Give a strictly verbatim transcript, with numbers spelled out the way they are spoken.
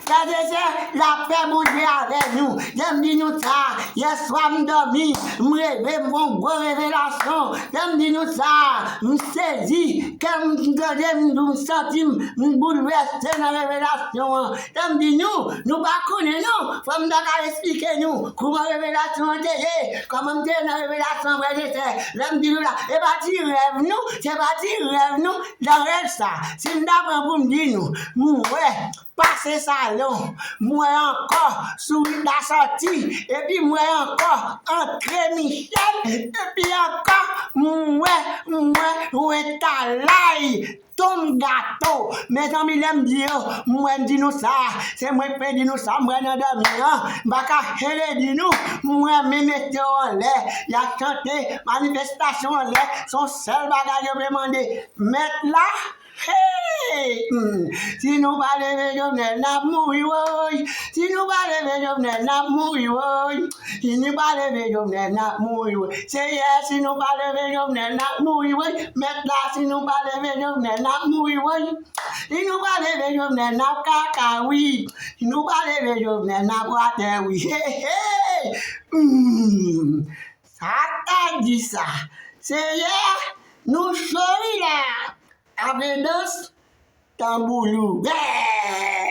Frè e sè, lapè Bondye avè nou. Lè m di nou sa, yèswa m dòmi, m reve, m fè yon gwo revelasyon. Lè m di nou sa, m sezi, kè m tande m, m santi m, m boulvèse nan revelasyon an. Lè m di nou, nou pa konnen non, fò m ta ka eksplike nou kòman revelasyon an te ye, kòman m te ye nan revelasyon an, frè e sè. Lè m di nou la, e pa ti rèv nou, se pa ti rèv nou, nan rèv sa, si m ta pran pou m di nou, m wè, pase salon, m wè ankò sou wout la sòti, epi m wè ankò antre Michèl, epi ankò m wè, m wè, m wè talay, tonm gato. Mezanmi, lè m di yo, m wè m di nou sa, se mwen k pe di nou sa, m wè nan dòmi an, m pa ka chele di nou, m wè men mesye yo anlè, y ap chante, manifestasyon anlè, se yon sèl bagay yo pe mande, mèt la, Hey! Hmm. Si nou pa leve Jovenel, n ap mouri woy. Si nou pa leve Jovenel, n ap mouri woy. Si nou pa leve Jovenel, n ap mouri woy. Seyè, si nou pa leve Jovenel, n ap mouri woy. Mèt la, si nou pa leve Jovenel, n ap mouri woy. Si nou pa leve Jovenel, n ap kaka wi. Si nou pa leve Jovenel, n ap atè wi. Hey, hey! Hmm. Sa ta di sa. Seyè, nou cho wi la. Avredans, tanboulou. Bè!